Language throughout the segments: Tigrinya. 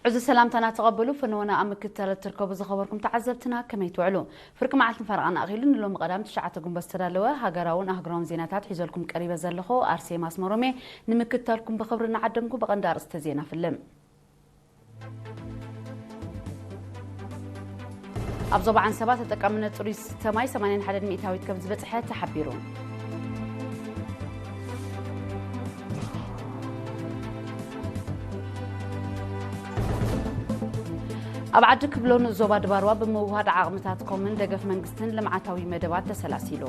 ዕዙዝ ሰላምታና ተቐበሉ። ፈነወና ኣብ ምክትታል እትርከቡ ዝኸበርኩም ተዓዘብትና ከመይ ትውዕሉ? ፍርቂ መዓልትን ፈረቓን ኣኺሉ ንሎሚ ቀዳም ትሽዓተ ጉንበት ዝተዳለወ ሃገራውን ኣህጉራውን ዜናታት ሒዘልኩም ቀሪበ ዘለኹ ኣርሴማ ኣስመሮም እየ። ንምክትታልኩም ብኽብሪ እናዓደምኩ ብቐንዲ ኣርእስተ ዜና ፍልም። ኣብ ዞባ ዓንሰባ ተጠቃምነት ጽሩይ ዝስተ ማይ ሰማንያን ሓደን ሚእታዊት ከም ዝበጽሐ ተሓቢሩ። ኣብ ዓዲ ክብሎን ዞባ ድባርዋ ብምውህሃድ ዓቕምታት ኮምን ደገፍ መንግስትን ልምዓታዊ መደባት ተሰላሲሉ።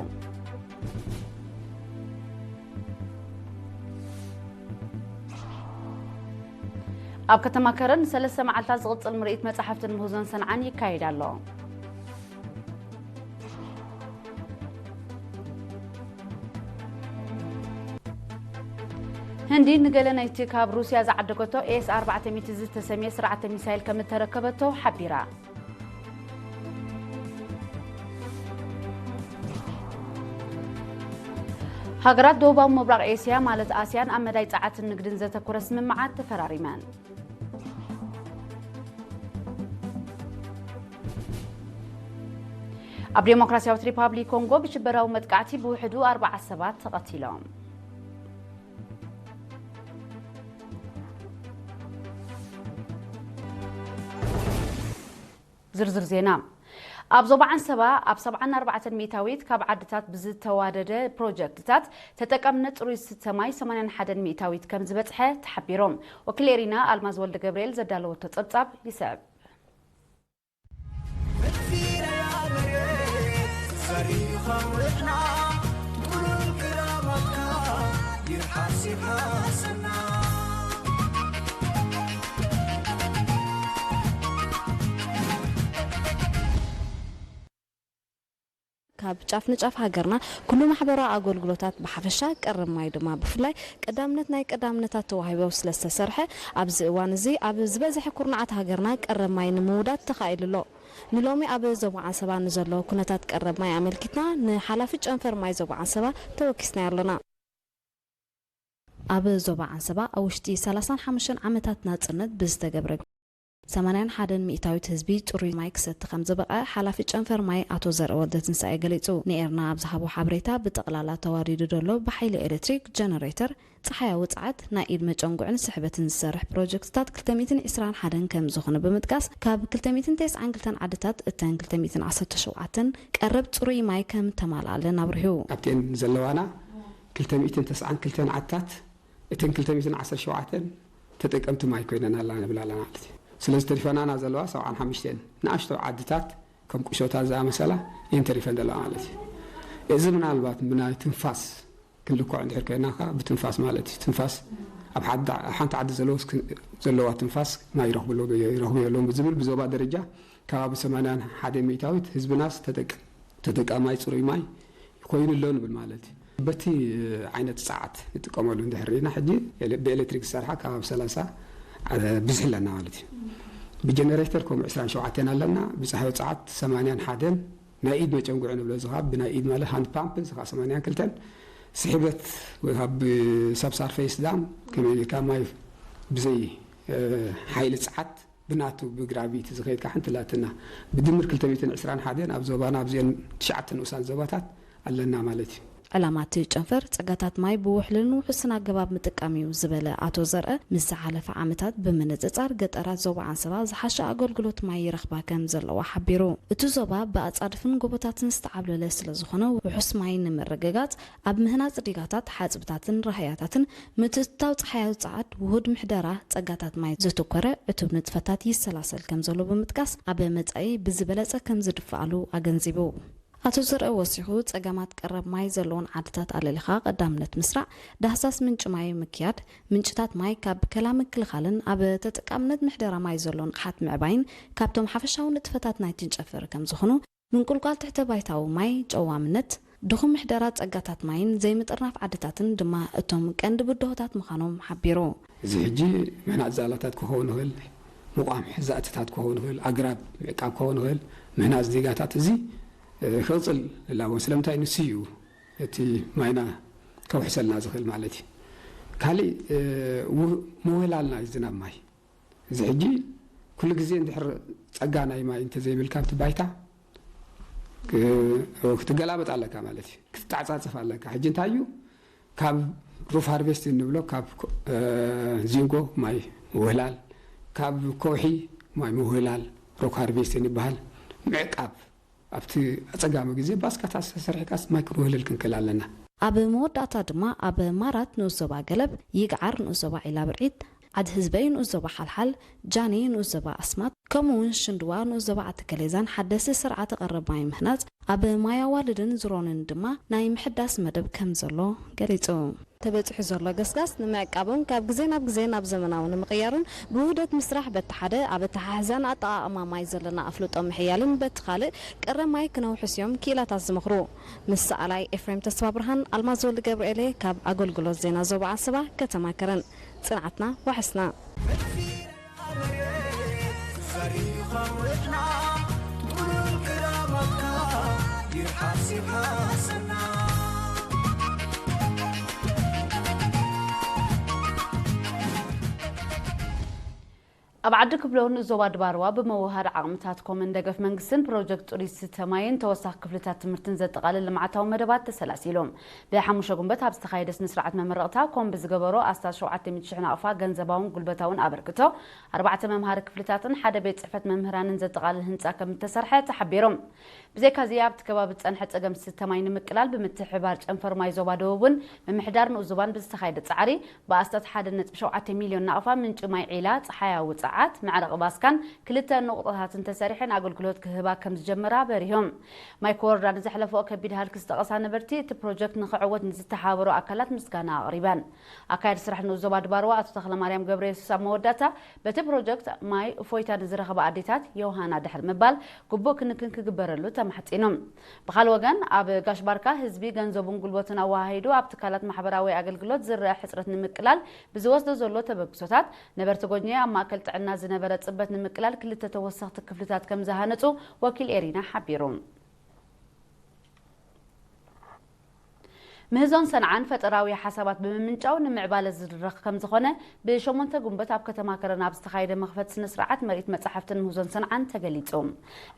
ኣብ ከተማ ከረን ንሰለስተ መዓልታት ዝቕጽል ምርኢት መጻሕፍትን ምህዞን ሰንዓን ይካየድ ኣሎ። ህንዲ ንገለ ናይቲ ካብ ሩስያ ዝዓደገቶ ኤስ ኣርባዕተ ሚእቲ ዝተሰምየ ስርዓተ ሚሳይል ከም እተረከበቶ ሓቢራ። ሃገራት ደቡባዊ ምብራቕ ኤስያ ማለት ኣስያን ኣብ መዳይ ጸዓትን ንግድን ዘተኮረ ስምምዓት ተፈራሪመን። ኣብ ዴሞክራሲያዊት ሪፓብሊክ ኮንጎ ብሽበራዊ መጥቃዕቲ ብውሕዱ ኣርብዓ ሰባት ተቐቲሎም። ዝርዝር ዜና። ኣብ ዞባ ዓንሰባ ኣብ ሰብዓን ኣርባዕተን ሚእታዊት ካብ ዓድታት ብዝተዋደደ ፕሮጀክትታት ተጠቃምነት ጽሩይ ዝስተ ማይ ሰማንያን ሓደን ሚእታዊት ከም ዝበጽሐ ተሓቢሩ። ወኪል ኤሪና ኣልማዝ ወልደ ገብርኤል ዘዳለወቶ ጸብጻብ ይስዕብ። ካብ ጫፍ ንጫፍ ሃገርና ኩሉ ማሕበራዊ ኣገልግሎታት ብሓፈሻ ቀረብ ማይ ድማ ብፍላይ ቀዳምነት ናይ ቀዳምነታት ተዋሂቦ ስለ ዝተሰርሐ ኣብዚ እዋን እዚ ኣብ ዝበዝሐ ኩርናዓት ሃገርና ቀረብ ማይ ንምውዳድ ተኻኢሉ ኣሎ። ንሎሚ ኣብ ዞባ ዓንሰባ ንዘሎ ኩነታት ቀረብ ማይ ኣመልኪትና ንሓላፊ ጨንፈር ማይ ዞባ ዓንሰባ ተወኪስናዮ ኣሎና። ኣብ ዞባ ዓንሰባ ኣብ ውሽጢ ሰላሳን ሓሙሽተን ዓመታት ናጽነት ብዝተገብረ ሰማንያን ሓደን ሚእታዊት ህዝቢ ጽሩይ ማይ ክሰቲ ከም ዝበቕዐ ሓላፊ ጨንፈር ማይ ኣቶ ዘርአ ወልደትንሳኤ ገሊጹ። ንኤርና ኣብ ዝሃቦ ሓበሬታ ብጠቕላላ ተዋዲዱ ዘሎ ብሓይሊ ኤሌክትሪክ፣ ጀነሬተር፣ ጸሓያዊ ጸዓት፣ ናይ ኢድ መጨንጉዕን ስሕበትን ዝሰርሕ ፕሮጀክትታት ክልተ ሚእትን ዕስራን ሓደን ከም ዝኾነ ብምጥቃስ ካብ ክልተ ሚእትን ተስዓን ክልተን ዓድታት እተን ክልተ ሚእትን ዓሰርተ ሸውዓተን ቀረብ ጽሩይ ማይ ከም ተማልኣለን ኣብሪሁ። ኣብተን ዘለዋና ክልተ ሚእትን ተስዓን ክልተን ዓድታት እተን ክልተ ሚእትን ዓሰርተ ሸውዓተን ተጠቀምቲ ማይ ኮይነን ኣላ ንብል ኣለና ማለት እዩ። ስለዚ ተሪፈናና ዘለዋ ሰብዓን ሓሙሽተን ንኣሽቶ ዓድታት ከም ቁሸታት ዝኣመሰላ እየን ተሪፈን ዘለዋ ማለት እዩ። እዚ ምናልባት ብናይ ትንፋስ ክንልክዖ እንድሕር ኮይና ከኣ ብትንፋስ ማለት እዩ። ትንፋስ ኣብ ሓንቲ ዓዲ ዘለዋ ትንፋስ ማይ ይረኽብሉ ይረኽቡ የለውን ብዝብል ብዞባ ደረጃ ከባቢ ሰማንያን ሓደን ሚእታዊት ህዝብናስ ተጠቃማይ ጽሩይ ማይ ኮይኑ ኣሎ ንብል ማለት እዩ። በቲ ዓይነት ጸዓት ንጥቀመሉ እንድሕር ርኢና ሕጂ ብኤሌክትሪክ ዝሰርሓ ከባቢ ሰላሳ ብዝሒ ኣለና ማለት እዩ። ብጀነሬተር ከምኡ ዕስራን ሸውዓተን ኣለና። ብጸሓያዊ ጸዓት ሰማንያን ሓደን ናይ ኢድ መጨንጉዒ ንብሎ እዚ ካብ ብናይ ኢድ ማለት ሃንድ ፓምፕ እዚ ካብ ሰማንያን ክልተን ስሕበት ወይ ካብ ሰብ ሳርፌስ ዳም ከመይ ኢልካ ማይ ብዘይ ሓይሊ ጸዓት ብናቱ ብግራቪቲ ዝኸይድ ከዓ ሓንቲ ላትና ብድምር ክልተ ሚእትን ዕስራን ሓደን ኣብ ዞባና ኣብዚአን ትሽዓተ ንኡሳን ዞባታት ኣለና ማለት እዩ። ዕላማ እቲ ጨንፈር ጸጋታት ማይ ብውሕሉልን ውሑስን ኣገባብ ምጥቃም እዩ ዝበለ ኣቶ ዘርአ፣ ምስ ዝሓለፈ ዓመታት ብምንጽጻር ገጠራት ዞባ ዓንሰባ ዝሓሸ ኣገልግሎት ማይ ይረኽባ ከም ዘለዋ ሓቢሩ። እቲ ዞባ ብኣጻድፍን ጎቦታትን ዝተዓብለለ ስለ ዝኾነ ውሑስ ማይ ንምርግጋጽ ኣብ ምህናጽ ዲጋታት፣ ሓጽብታትን ራህያታትን ምትእትታው ጸሓያዊ ጸዓት፣ ውሁድ ምሕደራ ጸጋታት ማይ ዘተኮረ ዕቱብ ንጥፈታት ይሰላሰል ከም ዘሎ ብምጥቃስ ኣብ መጻኢ ብዝበለጸ ከም ዝድፍኣሉ ኣገንዚቡ። ኣቶ ዘርአ ወሲኹ፣ ጸገማት ቀረብ ማይ ዘለወን ዓድታት ኣለሊኻ ቀዳምነት ምስራዕ፣ ዳህሳስ ምንጪ ማይ ምክያድ፣ ምንጭታት ማይ ካብ ብከላ ምክልኻልን ኣብ ተጠቃምነት ምሕደራ ማይ ዘሎ ንቕሓት ምዕባይን ካብቶም ሓፈሻዊ ንጥፈታት ናይቲ ጨንፈር ከም ዝኾኑ፣ ምንቁልቋል ትሕተ ባይታዊ ማይ፣ ጨዋምነት፣ ድኹም ምሕደራ ጸጋታት ማይን ዘይምጥርናፍ ዓድታትን ድማ እቶም ቀንዲ ብድሆታት ምዃኖም ሓቢሩ። እዚ ሕጂ ምህናጽ ዛላታት ክኸውን ይኽእል፣ ምቋም ሕዛእትታት ክኸውን ይኽእል፣ ኣግራብ ምዕቃብ ክኸውን ይኽእል፣ ምህናጽ ዲጋታት እዚ ክቕጽል እላቦን ስለምንታይ ንሱ እዩ እቲ ማይና ከውሕሰልና ዝኽእል ማለት እዩ። ካሊእ ምውህላልና እዩ ዝናብ ማይ እዚ ሕጂ ኩሉ ግዜ እንድሕር ጸጋ ናይ ማይ እንተዘይብልካ ኣብቲ ባይታ ክ-፣ ክትገላበጥ ኣለካ ማለት እዩ። ክትተዓጻጸፍ ኣለካ። ሕጂ እንታይ እዩ? ካብ ሩፍ ሃርቬስት እንብሎ፣ ካብ ኮ-፣ እ፣ ዚንጎ ማይ ምውህላል፣ ካብ ከውሒ ማይ ምውህላል፣ ሩፍ ሃርቬስት ይበሃል። ምዕቃብ፣ ኣብቲ ኣጸጋሚ ግዜ ባስካታት ተሰሪሕካስ ማይ ክንውህልል ክንክእል ኣለና። ኣብ መወዳእታ ድማ ኣብ ማራት ንኡስ ዞባ ገለብ፣ ይግዓር ንኡስ ዞባ ዒላ ብርዒድ፣ ዓድ ህዝበይ ንኡስ ዞባ ሓልሓል፣ ጃኔ ንኡስ ዞባ ኣስማጥ፣ ከምኡ እውን ሽንድዋ ንኡስ ዞባ ዓዲ ከሌዛን ሓደስቲ ስርዓተ ቀረብ ማይ ምህናጽ፣ ኣብ ማይ ኣዋልድን ዝሮንን ድማ ናይ ምሕዳስ መደብ ከም ዘሎ ገሊጹ። ተበጺሑ ዘሎ ገስጋስ ንምዕቃብን ካብ ግዜ ናብ ግዜ ናብ ዘመናዊ ንምቕያርን ብውህደት ምስራሕ በቲ ሓደ ኣብ ኣተሓሕዛን ኣጠቓቕማ ማይ ዘለና ኣፍልጦ ምሕያልን በቲ ካልእ ቀረብ ማይ ክነውሕስ እዮም ክኢላታት ዝመኽሩ። ምስ ሰኣላይ ኤፍሬም ተስፋ ብርሃን፣ ኣልማዝ ወልድ ገብርኤሌ ካብ ኣገልግሎት ዜና ዞባ ዓሰባ ከተማ ከረን። ጽንዓትና ዋሕስና። ኣብ ዓዲ ክብለውን ዞባ ድባርዋ ብምውህሃድ ዓቕምታት ኮመን ደገፍ መንግስትን ፕሮጀክት ጥሩይ ዝስተ ማይን ተወሳኺ ክፍልታት ትምህርትን ዘጠቓልል ልምዓታዊ መደባት ተሰላሲሉ። ብሓሙሽተ ጉንበት ኣብ ዝተኻየደ ስነ ስርዓት መመረቕታ ኮም ብዝገበሮ ኣስታት ሸውዓተ ሚእቲ ሽሕ ናቕፋ ገንዘባውን ጉልበታውን ኣበርክቶ ኣርባዕተ መምሃሪ ክፍልታትን ሓደ ቤት ጽሕፈት መምህራንን ዘጠቓልል ህንጻ ከም እተሰርሐ ተሓቢሩ። ብዘይካዚ ኣብቲ ከባቢ ዝጸንሐ ጸገም ዝስተ ማይ ንምቅላል ብምትሕብባር ጨንፈር ማይ ዞባ ደቡብን ምምሕዳር ንኡስ ዞባን ብዝተኻየደ ጻዕሪ ብኣስታት ሓደ ነጥቢ ሸውዓተ ሚልዮን ናቕፋ ምንጪ ማይ ዒላ፣ ጸሓያዊ ጸዓት፣ መዕረቒ ባስካን ክልተ ንቑጣታትን ተሰሪሐን ኣገልግሎት ክህባ ከም ዝጀመራ በሪሆም። ማይ ክወርዳ ንዘሕለፈኦ ከቢድ ሃልኪ ዝጠቐሳ ነበርቲ፣ እቲ ፕሮጀክት ንኽዕወት ንዝተሓባበሩ ኣካላት ምስጋና ኣቕሪበን። ኣካያዲ ስራሕ ንኡስ ዞባ ድባርዋ ኣቶ ተኽለማርያም ገብረየሱስ ኣብ መወዳእታ፣ በቲ ፕሮጀክት ማይ እፎይታ ንዝረኸባ ኣዴታት ዮሃና ድሕሪ ምባል ግቡእ ክንክን ክግበረሉ ተማሕጺኑ። ብኻልእ ወገን፣ ኣብ ጋሽ ባርካ ህዝቢ ገንዘቡን ጉልበቱን ኣወሃሂዱ ኣብ ትካላት ማሕበራዊ ኣገልግሎት ዝረአ ሕጽረት ንምቅላል ብዝወስዶ ዘሎ ተበግሶታት፣ ነበርቲ ጎጅኒ ኣብ ማእከል ጥዕና ዝነበረ ጽበት ንምቅላል ክልተ ተወሰኽቲ ክፍልታት ከም ዝሃነጹ ወኪል ኤሪና ሓቢሩ። ምህዞን ሰንዓን ፈጠራዊ ሓሳባት ብምምንጫው ንምዕባለ ዝድረኽ ከም ዝኾነ ብሸሞንተ ጉንበት ኣብ ከተማ ከረን ኣብ ዝተኻየደ መኽፈቲ ስነ ስርዓት ምርኢት መጻሕፍትን ምህዞን ሰንዓን ተገሊጹ።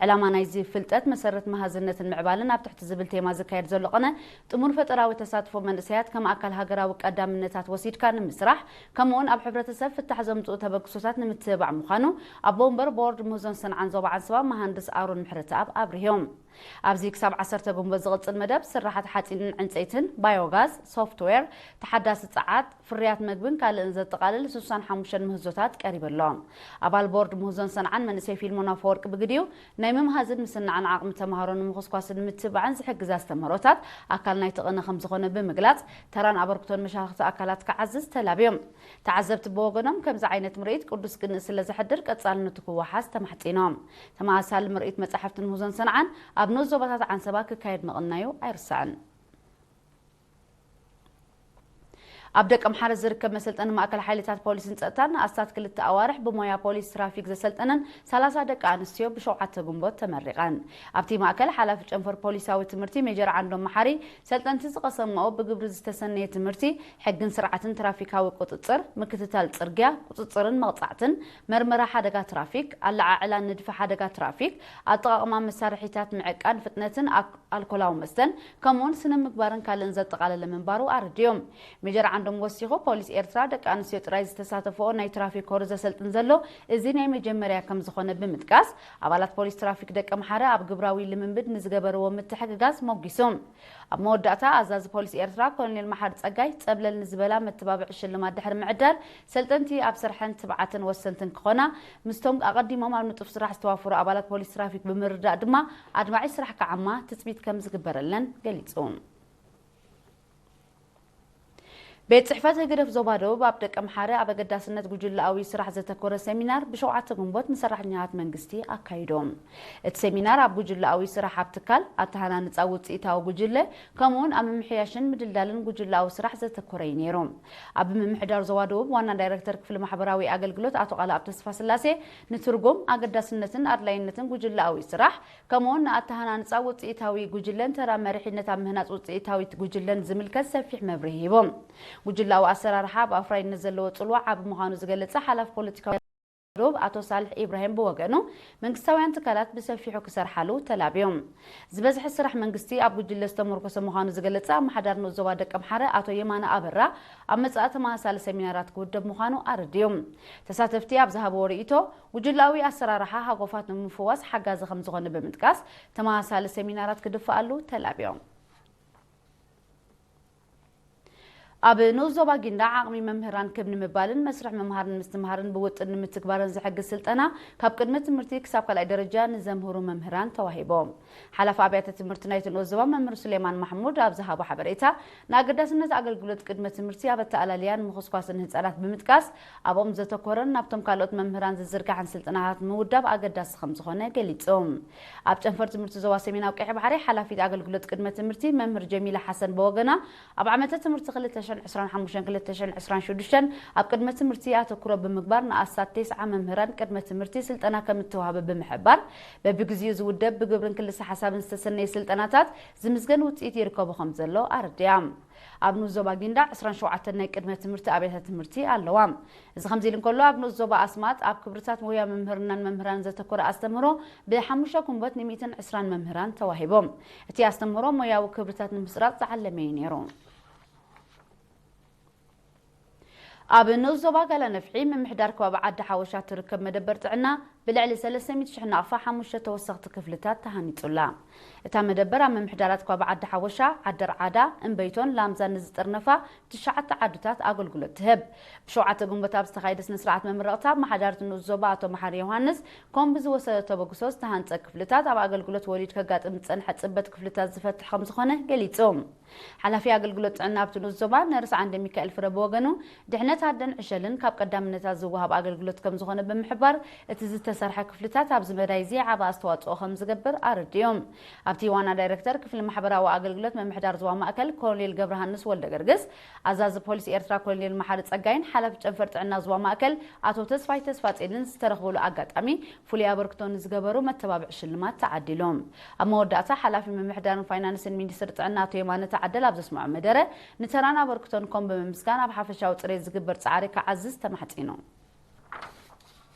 ዕላማ ናይዚ ፍልጠት መሰረት መሃዝነትን ምዕባለን ኣብ ትሕቲ ዝብል ቴማ ዝካየድ ዘሎ ቅነ ጥሙር ፈጠራዊ ተሳትፎ መንእሰያት ከም ኣካል ሃገራዊ ቀዳምነታት ወሲድካ ንምስራሕ፣ ከምኡውን ኣብ ሕብረተሰብ ፍታሕ ዘምጽኡ ተበግሶታት ንምትብባዕ ምዃኑ ኣቦ ወንበር ቦርድ ምህዞን ሰንዓን ዞባ ዓንሰባ መሃንድስ ኣሮን ምሕረተኣብ ኣብሪሆም። ኣብዚ ክሳብ ዓሰርተ ጉንበት ዝቕጽል መደብ፣ ስራሓት ሓጺንን ዕንጸይትን፣ ባዮጋዝ፣ ሶፍትዌር፣ ተሓዳሲ ጸዓት፣ ፍርያት መግብን ካልእን ዘጠቓልል ስሳን ሓሙሽተን ምህዞታት ቀሪቡ ኣሎ። ኣባል ቦርድ ምህዞን ሰንዓን መንእሰይ ፊልሞን ኣፈወርቂ ብግዲኡ፣ ናይ ምምሃዝን ምስናዕን ዓቕሚ ተምሃሮ ንምኹስኳስን ንምትብባዕን ዝሕግዝ ኣስተምህሮታት ኣካል ናይቲ ቅነ ከም ዝኾነ ብምግላጽ፣ ተራን ኣበርክቶን መሻርኽቲ ኣካላት ክዓዝዝ ተላብዮም። ተዓዘብቲ ብወገኖም፣ ከምዚ ዓይነት ምርኢት ቅዱስ ቅንኢ ስለ ዘሕድር ቀጻልነቱ ክወሓስ ተማሕጺኖም። ተመሳሳሊ ምርኢት መጻሕፍትን ምህዞን ሰንዓን ኣብ ንኡስ ዞባታት ዓንሰባ ክካየድ ምቕናዩ ኣይርሳዕን። ኣብ ደቀምሓረ ዝርከብ መሰልጠኒ ማእከል ሓይልታት ፖሊስን ጸጥታን ንኣስታት ክልተ ኣዋርሕ ብሞያ ፖሊስ ትራፊክ ዘሰልጠነን ሰላሳ ደቂ ኣንስትዮ ብሸውዓተ ግንቦት ተመሪቐን። ኣብቲ ማእከል ሓላፊ ጨንፈር ፖሊሳዊ ትምህርቲ ሜጀር ዓንዶም መሓሪ፣ ሰልጠንቲ ዝቐሰምኦ ብግብሪ ዝተሰነየ ትምህርቲ፣ ሕግን ስርዓትን ትራፊካዊ ቁጽጽር፣ ምክትታል ጽርግያ፣ ቁጽጽርን መቕጻዕትን፣ መርመራ ሓደጋ ትራፊክ፣ ኣለዓዕላ ንድፊ ሓደጋ ትራፊክ፣ ኣጠቓቕማ መሳርሒታት ምዕቃን ፍጥነትን ኣክ-፣ ኣልኮላዊ መስተን፣ ከምኡውን ስነ ምግባርን ካልእን ዘጠቓለለ ምንባሩ ኣረዲኦም። ሜጀር ዓንዶም ወሲኹ፣ ፖሊስ ኤርትራ ደቂ ኣንስትዮ ጥራይ ዝተሳተፈኦ ናይ ትራፊክ ኮር ዘሰልጥን ዘሎ እዚ ናይ መጀመርያ ከም ዝኾነ ብምጥቃስ፣ ኣባላት ፖሊስ ትራፊክ ደቀምሓረ ኣብ ግብራዊ ልምምድ ንዝገበርዎ ምትሕግጋዝ ሞጊሱ። ኣብ መወዳእታ፣ ኣዛዚ ፖሊስ ኤርትራ ኮሎኔል መሓሪ ጸጋይ፣ ጸብለል ንዝበላ መተባብዒ ሽልማት ድሕሪ ምዕዳል፣ ሰልጠንቲ ኣብ ስርሐን ትብዓትን ወሰንትን ክኾና፣ ምስቶም ኣቐዲሞም ኣብ ንጡፍ ስራሕ ዝተዋፈሩ ኣባላት ፖሊስ ትራፊክ ብምርዳእ ድማ፣ ኣድማዒ ስራሕ ክዓማ ትጽቢት ከም ዝግበረለን ገሊጹ። ቤት ጽሕፈት ህግደፍ ዞባ ደቡብ ኣብ ደቀምሓረ ኣብ ኣገዳስነት ጉጅለኣዊ ስራሕ ዘተኮረ ሰሚናር ብሸውዓተ ግንቦት ንሰራሕተኛታት መንግስቲ ኣካይዶም። እቲ ሰሚናር ኣብ ጉጅለኣዊ ስራሕ ኣብ ትካል፣ ኣተሃናንጻ ውጽኢታዊ ጉጅለ፣ ከምኡውን ኣብ ምምሕያሽን ምድልዳልን ጉጅለኣዊ ስራሕ ዘተኮረ እዩ ነይሩ። ኣብ ምምሕዳር ዞባ ደቡብ ዋና ዳይሬክተር ክፍሊ ማሕበራዊ ኣገልግሎት ኣቶ ቃልኣብ ተስፋስላሴ ንትርጉም፣ ኣገዳስነትን ኣድላይነትን ጉጅለኣዊ ስራሕ፣ ከምኡውን ንኣተሃናንጻ ውጽኢታዊ ጉጅለን ተራ መሪሕነት ኣብ ምህናጽ ውጽኢታዊት ጉጅለን ዝምልከት ሰፊሕ መብርሂ ሂቦም። ጉጅላዊ ኣሰራርሓ ኣብ ኣፍራይነት ዘለዎ ጽልዋ ዓቢ ምዃኑ ዝገለጸ ሓላፊ ፖለቲካዊ ደቡብ ኣቶ ሳልሕ ኢብራሂም ብወገኑ፣ መንግስታውያን ትካላት ብሰፊሑ ክሰርሓሉ ተላብዮም። ዝበዝሐ ስራሕ መንግስቲ ኣብ ጉጅለ ዝተመርኮሰ ምዃኑ ዝገለጸ ኣመሓዳሪ ንኡስ ዞባ ደቀምሓረ ኣቶ የማነ ኣበራ፣ ኣብ መጻኢ ተመሳሳሊ ሰሚናራት ክውደብ ምዃኑ ኣረዲኡ። ተሳተፍቲ ኣብ ዝሃብዎ ርእይቶ፣ ጉጅላዊ ኣሰራርሓ ሃጎፋት ንምፍዋስ ሓጋዚ ከም ዝኾነ ብምጥቃስ፣ ተመሳሳሊ ሰሚናራት ክድፈኣሉ ተላብዮም። ኣብ ንኡስ ዞባ ጊንዳዕ ዓቕሚ መምህራን ክብ ንምባልን መስርሕ ምምሃርን ምስትምሃርን ብውጥን ንምትግባርን ዝሕግዝ ስልጠና ካብ ቅድመ ትምህርቲ ክሳብ ካልኣይ ደረጃ ንዘምህሩ መምህራን ተዋሂቦም። ሓላፊ ኣብያተ ትምህርቲ ናይቲ ንኡስ ዞባ መምህር ሱሌማን ማሕሙድ ኣብ ዝሃቦ ሓበሬታ፣ ንኣገዳስነት ኣገልግሎት ቅድመ ትምህርቲ ኣብ ኣተኣላልያን ምኹስኳስን ህጻናት ብምጥቃስ፣ ኣብኦም ዘተኮረን ናብቶም ካልኦት መምህራን ዝዝርጋሕን ስልጠናታት ምውዳብ ኣገዳሲ ከም ዝኾነ ገሊጹ። ኣብ ጨንፈር ትምህርቲ ዞባ ሰሜናዊ ቀይሕ ባሕሪ ሓላፊት ኣገልግሎት ቅድመ ትምህርቲ መምህር ጀሚላ ሓሰን ብወገና፣ ኣብ ዓመተ ትምህርቲ ክልተ ሽሕን ዕስራን ሓሙሽተን ክልተ ሽሕን ዕስራን ሽዱሽተን ኣብ ቅድመ ትምህርቲ ኣተኩሮ ብምግባር ንኣስታት ተስዓ መምህራን ቅድመ ትምህርቲ ስልጠና ከም እተዋህበ ብምሕባር፣ በብግዜኡ ዝውደብ ብግብርን ክልሰ ሓሳብን ዝተሰነየ ስልጠናታት ዝምዝገን ውፅኢት ይርከቦ ከም ዘሎ ኣረዲኣ። ኣብ ንኡስ ዞባ ጊንዳዕ ዕስራን ሸውዓተን ናይ ቅድመ ትምህርቲ ኣብያተ ትምህርቲ ኣለዋ። እዚ ከምዚ ኢሉ እንከሎ፣ ኣብ ንኡስ ዞባ ኣስማጥ ኣብ ክብርታት ሞያ ምምህርናን መምህራን ዘተኮረ ኣስተምህሮ ብሓሙሽተ ጉንበት ን ሚእትን ዕስራን መምህራን ተዋሂቦም። እቲ ኣስተምህሮ ሞያዊ ክብርታት ንምስራጽ ዝዓለመ እዩ ነይሩ። ኣብ ንኡስ ዞባ ጋላ ነፍሒ ምምሕዳር ከባቢ ዓዲ ሓወሻ ትርከብ መደበር ጥዕና ብልዕሊ ሰለስተ ሚእቲ ሽሕ ናቕፋ ሓሙሽተ ተወሰኽቲ ክፍልታት ተሃኒጹላ። እታ መደበር ኣብ ምምሕዳራት ከባቢ ዓዲ ሓወሻ፣ ዓዲ ርዓዳ፣ እምበይቶን ላምዛን ንዝጥርነፋ ትሽዓተ ዓድታት ኣገልግሎት ትህብ። ብሸውዓተ ግንቦት ኣብ ዝተኻየደ ስነ ስርዓት መመረቕታ፣ ኣመሓዳሪ እቲ ንኡስ ዞባ ኣቶ መሓሪ ዮሃንስ ኮምቢ ዝወሰደ ተበግሶ ዝተሃንጸ ክፍልታት ኣብ ኣገልግሎት ወሊድ ከጋጥም ዝጸንሐ ጽበት ክፍልታት ዝፈትሕ ከም ዝኾነ ገሊጹ። ሓላፊ ኣገልግሎት ጥዕና ኣብቲ ንኡስ ዞባ ነርስ ዓንደ ሚካኤል ፍረ ብወገኑ፣ ድሕነት ኣደን ዕሸልን ካብ ቀዳምነታት ዝወሃብ ኣገልግሎት ከም ዝኾነ ብምሕባር፣ እቲ ዝተሰርሐ ክፍልታት ኣብዚ መዳይ እዚ ዓቢ ኣስተዋጽኦ ከም ዝገብር ኣረዲኡ። ኣብቲ ዋና ዳይሬክተር ክፍሊ ማሕበራዊ ኣገልግሎት ምምሕዳር ዞባ ማእከል ኮሎኔል ገብረሃንስ ወልደገርግስ፣ ኣዛዚ ፖሊስ ኤርትራ ኮሎኔል መሓሪ ጸጋይን ሓላፊ ጨንፈር ጥዕና ዞባ ማእከል ኣቶ ተስፋይ ተስፋጼንን ዝተረኽብሉ ኣጋጣሚ፣ ፍሉይ ኣበርክቶ ንዝገበሩ መተባብዒ ሽልማት ተዓዲሎም። ኣብ መወዳእታ፣ ሓላፊ ምምሕዳርን ፋይናንስን ሚኒስትሪ ጥዕና ኣቶ የማነ ተዓደል ኣብ ዘስምዖ መደረ፣ ንተራን ኣበርክቶን ኮም ብምምስጋን፣ ኣብ ሓፈሻዊ ጽሬት ዝግበር ጻዕሪ ክዓዝዝ ተማሕጺኑ።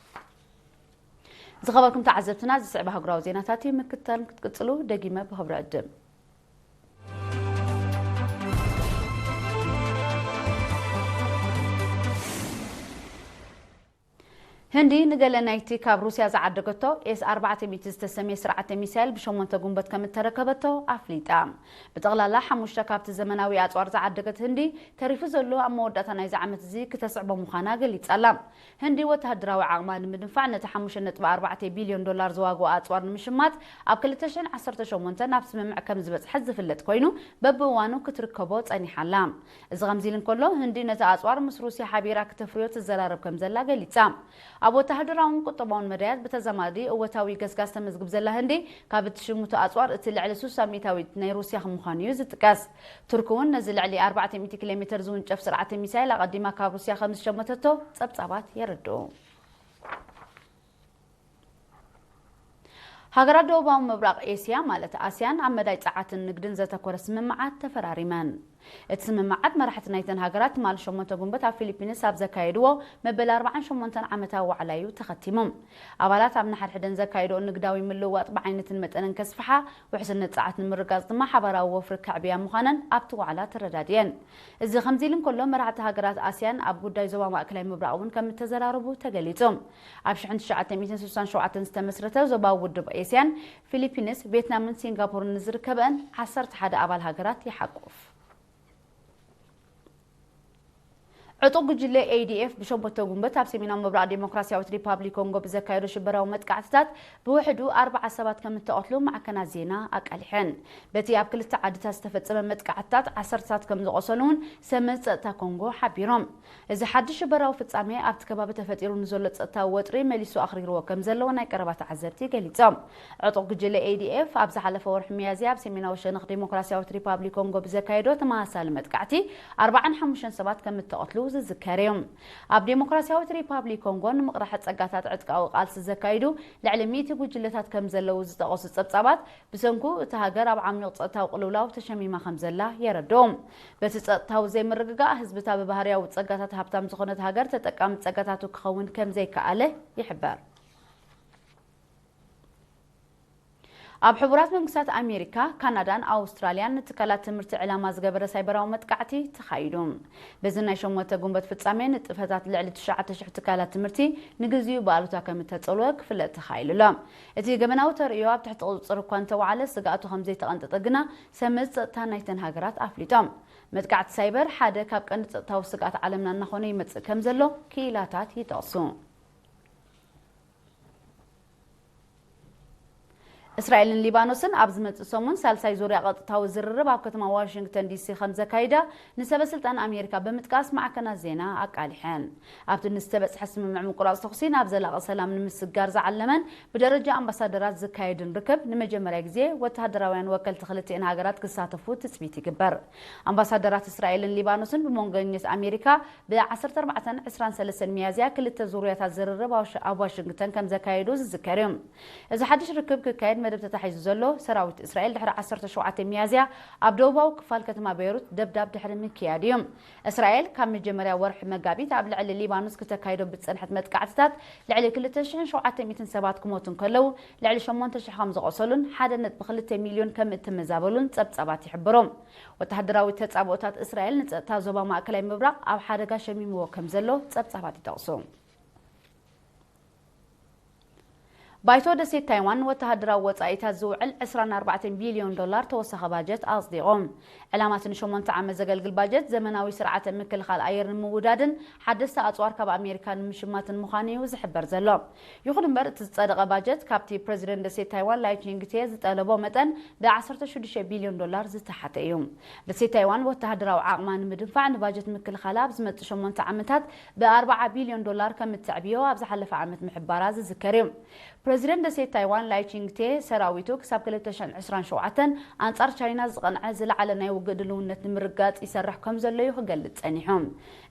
ዝኸበርኩም ተዓዘብትና፣ ዝስዕብ ኣህጉራዊ ዜናታት እዩ ምክትታል ክትቅጽሉ ደጊመ ብኽብሪ ዕድም። ህንዲ ንገለ ናይቲ ካብ ሩስያ ዝዓደገቶ ኤስ ኣርባዕተ ሚእቲ ዝተሰምየ ስርዓተ ሚሳይል ብሸሞንተ ጉንበት ከም እተረከበቶ ኣፍሊጣ። ብጠቕላላ ሓሙሽተ ካብቲ ዘመናዊ ኣጽዋር ዝዓደገት ህንዲ፣ ተሪፉ ዘሎ ኣብ መወዳእታ ናይዚ ዓመት እዚ ክተስዕቦ ምዃና ገሊጻ ኣላ። ህንዲ ወተሃደራዊ ዓቕማ ንምድንፋዕ ነቲ ሓሙሽተ ነጥቢ ኣርባዕተ ቢልዮን ዶላር ዝዋግኦ ኣጽዋር ንምሽማት ኣብ ክልተ ሽሕን ዓሰርተ ሸሞንተ ናብ ስምምዕ ከም ዝበጽሐት ዝፍለጥ ኮይኑ፣ በብእዋኑ ክትርከቦ ጸኒሓ ኣላ። እዚ ከምዚ ኢሉ እንከሎ፣ ህንዲ ነቲ ኣጽዋር ምስ ሩስያ ሓቢራ ክተፍርዮ ትዘራረብ ከም ዘላ ገሊጻ። ኣብ ወተሃደራውን ቁጠባውን መዳያት ብተዛማዲ እወታዊ ገስጋስ ተመዝግብ ዘላ ህንዲ፣ ካብ እትሽምቶ ኣጽዋር እቲ ልዕሊ ስሳ ሚእታዊት ናይ ሩስያ ከም ምዃኑ እዩ ዝጥቀስ። ቱርኪ እውን ነዚ ልዕሊ ኣርባዕተ ሚእቲ ኪሎ ሜትር ዝውንጨፍ ስርዓተ ሚሳይል ኣቐዲማ ካብ ሩስያ ከም ዝሸመተቶ ጸብጻባት የረድኡ። ሃገራት ደቡባዊ ምብራቕ ኤስያ ማለት ኣስያን ኣብ መዳይ ጸዓትን ንግድን ዘተኮረ ስምምዓት ተፈራሪመን። እቲ ስምምዓት መራሕቲ ናይተን ሃገራት ትማሊ ሸሞንተ ጉንበት ኣብ ፊሊፒንስ ኣብ ዘካየድዎ መበል ኣርባዓን ሸሞንተን ዓመታዊ ዋዕላ እዩ ተኸቲሙ። ኣባላት ኣብ ንሓድሕደን ዘካየድኦ ንግዳዊ ምልውዋጥ ብዓይነትን መጠንን ከስፍሓ፣ ውሕስነት ጸዓት ንምርጋጽ ድማ ሓባራዊ ወፍሪ ከዕብያ ምዃነን ኣብቲ ዋዕላ ተረዳድየን። እዚ ከምዚ ኢሉ እንከሎ፣ መራሕቲ ሃገራት ኣስያን ኣብ ጉዳይ ዞባ ማእከላይ ምብራቕ እውን ከም እተዘራረቡ ተገሊጹ። ኣብ ሽሕን ትሽዓተ ሚእትን ስሳን ሸውዓተን ዝተመስረተ ዞባዊ ውድብ ኤስያን፣ ፊሊፒንስ፣ ቬትናምን ሲንጋፖርን ንዝርከበአን ዓሰርተ ሓደ ኣባል ሃገራት ይሓቁፍ። ዕጡቕ ጉጅለ ኤ ዲ ኤፍ ብሸሞንተ ጉንበት ኣብ ሰሜናዊ ምብራቕ ዴሞክራሲያዊት ሪፓብሊክ ኮንጎ ብዘካየዶ ሽበራዊ መጥቃዕትታት ብውሕዱ ኣርባዓ ሰባት ከም እተቐትሉ ማዕከናት ዜና ኣቃሊሐን። በቲ ኣብ ክልተ ዓድታት ዝተፈጸመ መጥቃዕትታት ዓሰርተታት ከም ዝቖሰሉ እውን ሰመዚ ጸጥታ ኮንጎ ሓቢሮም። እዚ ሓድሽ ሽበራዊ ፍጻሜ ኣብቲ ከባቢ ተፈጢሩ ንዘሎ ጸጥታዊ ወጥሪ መሊሱ ኣኽሪርዎ ከም ዘለዎ ናይ ቀረባ ተዓዘብቲ ገሊጾም። ዕጡቕ ጉጅለ ኤ ዲ ኤፍ ኣብ ዝሓለፈ ወርሒ ሚያዝያ ኣብ ሰሜናዊ ሸነኽ ዴሞክራሲያዊት ሪፓብሊክ ኮንጎ ብዘካየዶ ተመሳሳሊ መጥቃዕቲ ኣርባዓን ሓሙሽተን ሰባት ከም እተቐትሉ ዝዝከር እዩ። ኣብ ዴሞክራሲያዊት ሪፓብሊክ ኮንጎ ንምቕራሕ ጸጋታት ዕጥቃዊ ቃልሲ ዘካይዱ ልዕሊ ሚእቲ ጉጅለታት ከም ዘለዉ ዝጠቐሱ ጸብጻባት፣ ብሰንኩ እታ ሃገር ኣብ ዓሚቕ ጸጥታዊ ቅልውላው ተሸሚማ ከም ዘላ የረድኡ። በቲ ጸጥታዊ ዘይምርግጋእ፣ ህዝብታ ብባህርያዊ ጸጋታት ሃብታም ዝኾነት ሃገር ተጠቃሚ ጸጋታቱ ክኸውን ከም ዘይከኣለ ይሕበር። ኣብ ሕቡራት መንግስታት ኣሜሪካ፣ ካናዳን ኣውስትራልያን ንትካላት ትምህርቲ ዕላማ ዝገበረ ሳይበራዊ መጥቃዕቲ ተኻይዱ። በዚ ናይ ሸሞንተ ጉንበት ፍጻሜ፣ ንጥፈታት ልዕሊ ትሽዓተ ሽሕ ትካላት ትምህርቲ ንግዚኡ ብኣሉታ ከም እተጸልወ ክፍለጥ ተኻኢሉ ኣሎ። እቲ ገበናዊ ተርእዮ ኣብ ትሕቲ ቁጽጽር እኳ እንተወዓለ፣ ስግኣቱ ከም ዘይተቐንጠጠ ግና ሰመዚ ጸጥታ ናይተን ሃገራት ኣፍሊጦም። መጥቃዕቲ ሳይበር ሓደ ካብ ቀንዲ ጸጥታዊ ስግኣት ዓለምና እናኾነ ይመጽእ ከም ዘሎ ክኢላታት ይጠቕሱ። እስራኤልን ሊባኖስን ኣብ ዝመጽእ ሰሙን ሳልሳይ ዙርያ ቀጥታዊ ዝርርብ ኣብ ከተማ ዋሽንግተን ዲሲ ከም ዘካይዳ ንሰበ ስልጣን ኣሜሪካ ብምጥቃስ ማዕከናት ዜና ኣቃሊሐን። ኣብቲ ንዝተበጽሐ ስምምዕ ምቁራጽ ተኹሲ ናብ ዘላቒ ሰላም ንምስግጋር ዝዓለመን ብደረጃ ኣምባሳደራት ዝካየድን ርክብ ንመጀመርያ ግዜ ወተሃደራውያን ወከልቲ ክልቲኤን ሃገራት ክሳተፉ ትጽቢት ይግበር። ኣምባሳደራት እስራኤልን ሊባኖስን ብመንጎኛት ኣሜሪካ ብ ዓሰርተ ኣርባዕተን ዕስራን ሰለስተን ሚያዝያ ክልተ ዙርያታት ዝርርብ ኣብ ዋሽ-፣ ኣብ ዋሽንግተን ከም ዘካየዱ ዝዝከር እዩ። እዚ ሓድሽ ርክብ ክካየድ መደብ ተታሒዙ ዘሎ፣ ሰራዊት እስራኤል ድሕሪ ዓሰርተ ሸውዓተ ሚያዝያ ኣብ ደቡባዊ ክፋል ከተማ ቤይሩት ደብዳብ ድሕሪ ምክያድ እዩ። እስራኤል ካብ መጀመርያ ወርሒ መጋቢት ኣብ ልዕሊ ሊባኖስ ክተካይዶ ብዝጸንሐት መጥቃዕትታት ልዕሊ ክልተ ሽሕን ሸውዓተ ሚእትን ሰባት ክሞቱ እንከለዉ፣ ልዕሊ ሸሞንተ ሽሕ ከም ዝቖሰሉን ሓደ ነጥቢ ክልተ ሚልዮን ከም እተመዛበሉን ጸብጻባት ይሕብሩ። ወተሃደራዊ ተጻብኦታት እስራኤል ንጸጥታ ዞባ ማእከላይ ምብራቕ ኣብ ሓደጋ ሸሚምዎ ከም ዘሎ ጸብጻባት ይጠቕሱ። ባይቶ ደሴት ታይዋን ንወተሃደራዊ ወጻኢታት ዝውዕል ዕስራን ኣርባዕተን ቢልዮን ዶላር ተወሳኺ ባጀት ኣጽዲቑ። ዕላማ እቲ ንሸሞንተ ዓመት ዘገልግል ባጀት፣ ዘመናዊ ስርዓተ ምክልኻል ኣየር ንምውዳድን ሓደስቲ ኣጽዋር ካብ ኣሜሪካ ንምሽማትን ምዃኑ እዩ ዝሕበር ዘሎ። ይኹን እምበር፣ እቲ ዝጸደቐ ባጀት ካብቲ ፕረዚደንት ደሴት ታይዋን ላይ ቺንግቴ ዝጠለቦ መጠን ብ ዓሰርተ ሽዱሽተ ቢልዮን ዶላር ዝተሓተ እዩ። ደሴት ታይዋን ወተሃደራዊ ዓቕማ ንምድንፋዕ ንባጀት ምክልኻላ ኣብ ዝመጽእ ሸሞንተ ዓመታት ብ ኣርባዓ ቢልዮን ዶላር ከም እተዕብዮ ኣብ ዝሓለፈ ዓመት ምሕባራ ዝዝከር እዩ። ፕረዚደንት ደሴት ታይዋን ላይ ቺንግቴ፣ ሰራዊቱ ክሳብ ክልተ ሽሕን ዕስራን ሸውዓተን ኣንጻር ቻይና ዝቐንዐ ዝለዓለ ናይ ውግእ ድልውነት ንምርጋጽ ይሰርሕ ከም ዘሎ እዩ ክገልጽ ጸኒሑ።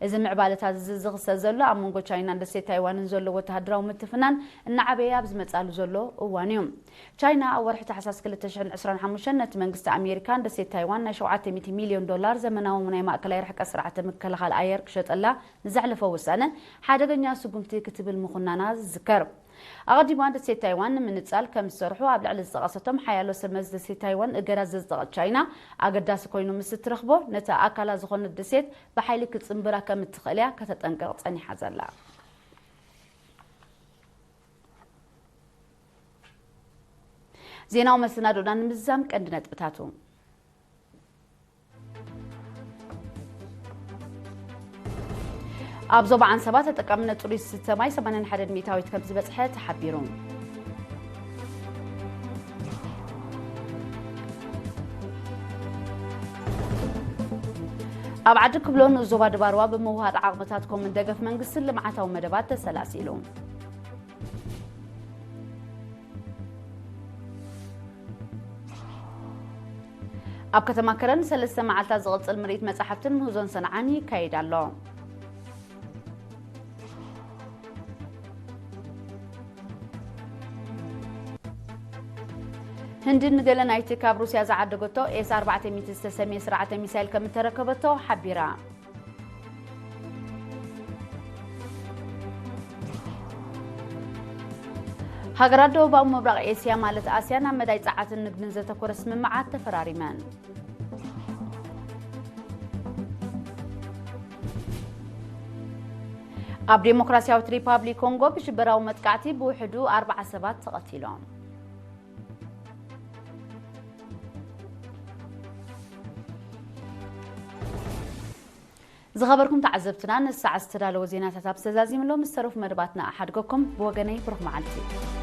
እዚ ምዕባለታት እዚ ዝኽሰት ዘሎ ኣብ መንጎ ቻይናን ደሴት ታይዋንን ዘሎ ወተሃደራዊ ምትፍናን እናዓበየ ኣብ ዝመጻሉ ዘሎ እዋን እዩ። ቻይና ኣብ ወርሒ ታሕሳስ ክልተ ሽሕን ዕስራን ሓሙሽተን ነቲ መንግስቲ ኣሜሪካን ደሴት ታይዋን ናይ ሸውዓተ ሚእቲ ሚልዮን ዶላር ዘመናዊ ናይ ማእከላይ ርሕቀት ስርዓተ ምክልኻል ኣየር ክሸጠላ ንዘሕለፎ ውሳነ ሓደገኛ ስጉምቲ ክትብል ምኹናና ዝዝከር። ኣቐዲማ ደሴት ታይዋን ንምንጻል ከም ዝሰርሑ ኣብ ልዕሊ ዝጠቐሰቶም ሓያሎ ሰብ መዚ ደሴት ታይዋን እገዳ ዘጽደቐት ቻይና፣ ኣገዳሲ ኮይኑ ምስ እትረኽቦ፣ ነቲ ኣካላ ዝኾነት ደሴት ብሓይሊ ክትጽንብራ ከም እትኽእል እያ ከተጠንቅቕ ጸኒሓ ዘላ። ዜናዊ መሰናዶና ንምዝዛም ቀንዲ ነጥብታቱ። ኣብ ዞባ ዓንሰባ ተጠቃምነት ጽሩይ ዝስተ ማይ ሰማንያን ሓደን ሚእታዊት ከም ዝበጽሐ ተሓቢሩ። ኣብ ዓዲ ክብሎ ንኡስ ዞባ ድባርዋ ብምውሃድ ዓቕምታት ኮምን ደገፍ መንግስትን ልምዓታዊ መደባት ተሰላሲሉ። ኣብ ከተማ ከረን ሰለስተ መዓልታት ዝቕጽል ምርኢት መጻሕፍትን ምህዞን ሰንዓን ይካየድ ኣሎ። ህንዲ ንገለ ናይቲ ካብ ሩስያ ዝዓደገቶ ኤስ ኣርባዕተ ሚእቲ ዝተሰምየ ስርዓተ ሚሳይል ከም እተረከበቶ ሓቢራ። ሃገራት ደቡባዊ ምብራቕ ኤስያ ማለት ኣስያን ኣብ መዳይ ጸዓትን ንግድን ዘተኮረ ስምምዓት ተፈራሪመን። ኣብ ዴሞክራሲያዊት ሪፓብሊክ ኮንጎ ብሽበራዊ መጥቃዕቲ ብውሕዱ ኣርባዓ ሰባት ተቐቲሎም። ዝኸበርኩም ተዓዘብትና፣ ንሰዓት ዝተዳለወ ዜናታት ኣብ ዝተዛዚምሎም ዝተረፉ መደባትና ኣሓድገኩም። ብወገነይ ብሩኽ መዓልቲ።